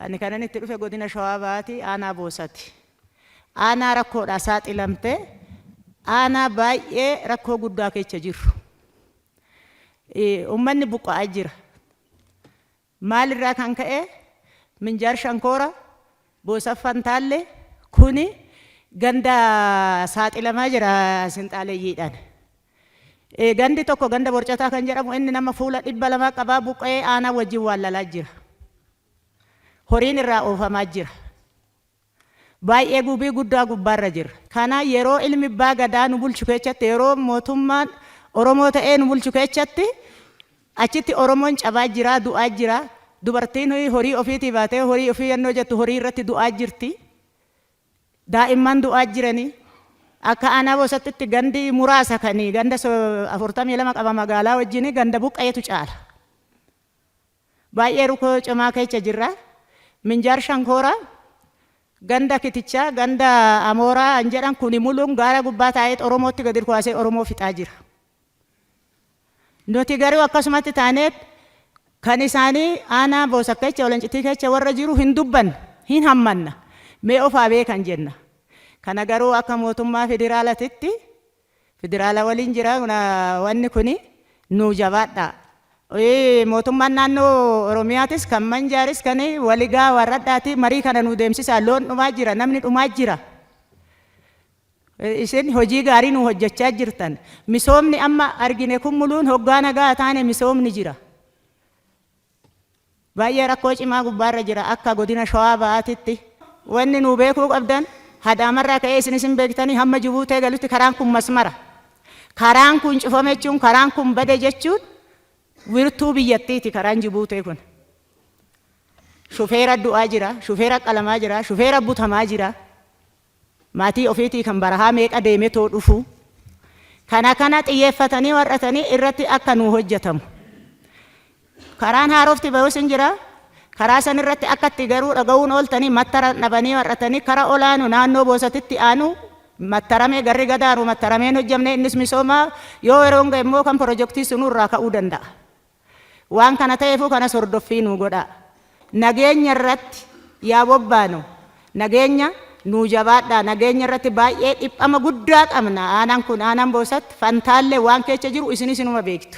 Ani kanan itti dhufe godina Shawaa Bahaati, aanaa Boosati. Aanaa rakkoodhaa saaxilamte, aanaa baay'ee rakkoo guddaa keessa jirru. Uummanni buqqa'aa jira. Maalirraa kan ka'e Minjaar Shankoora, Boosat Fantaalle kuni ganda saaxilamaa jira sinxaaleyyiidhaan. Gandi tokko ganda Borcataa kan jedhamu inni nama fuula 200 qabaa buqqa'ee aanaa wajjin waallalaa jira. Horiin irraa oofamaa jira. Baay'ee gubii guddaa gubbaarra jirra. Kana yeroo ilmi abbaa gadaa nu bulchu keessatti, yeroo mootummaan Oromoo ta'ee nu bulchu keessatti, achitti Oromoon cabaa jira, du'aa jira. Dubartiin horii ofiitii baatee horii ofii yennoo jettu horii irratti du'aa jirti. Daa'imman du'aa jiranii. Akka aanaa Boosattitti gandi muraasa kan ganda 42 qaba magaalaa wajjin ganda buqqa'eetu caala. Baay'ee rukoo cimaa keessa jirra. Minjaar Shankoora, ganda Kitichaa, ganda Amooraa an jedhan kuni muluun gaara gubbaa taa'ee Oromootti gadi kaasee Oromoo fixaa jira. Nuti garuu akkasumatti taaneet kan isaanii aanaa Boosat keessa, Walancitii keessa warra jiru hin dubbannu, hin hammanna. Mee ofaa beekan jenna. Kana garuu akka mootummaa federaalatitti, federaala waliin jira wanni kuni, nuu jabaadhaa. Mootummaan naannoo Oromiyaatis kan Manjaaris kan waligaa warradhaati marii kana nuu deemsisaa. Loon dhumaa jira, namni dhumaa jira. Isin hojii gaarii nu hojjechaa jirtan. Misoomni amma argine kun muluun hoggaa nagaa taane misoomni jira. Baay'ee rakkoo cimaa gubbaarra jira akka godina Shawaa Bahaatitti. Wanni nu beekuu qabdan, Hadaamarraa ka'ee isin isin beektanii hamma Jibuutee galutti karaan kun masmara. Karaan kun cufame jechuun, karaan kun bade jechuun, wirtuu biyyattiiti karaan Jibuutee kun. Shufeera du'aa jira, shufeera qalamaa jira, shufeera butamaa jira. Maatii ofiitii kan barahaa meeqa deemee too dhufu. Kana kana xiyyeeffatanii warratanii irratti akka nu hojjetamu. Karaan haarofti bahus hin jira. Karaa san irratti akka itti garuu dhaga'uun ooltanii mattara dhabanii warratanii kara olaanu naannoo Boosatitti aanu mattaramee garri gadaaru mattarameen hojjamne, innis misoomaa yoo yeroon ga'e immoo kan pirojektii sunuu irraa ka'uu danda'a. Waan kana ta'eefuu kanas hordoffii nuu godhaa. Nageenya irratti yaa bobbaanu. Nageenya nuu jabaadhaa. Nageenya irratti baay'ee dhiphama guddaa qabna. Aanaan kun, aanaan Boosat Fantaallee, waan keessa jiru isin isinuma beektu.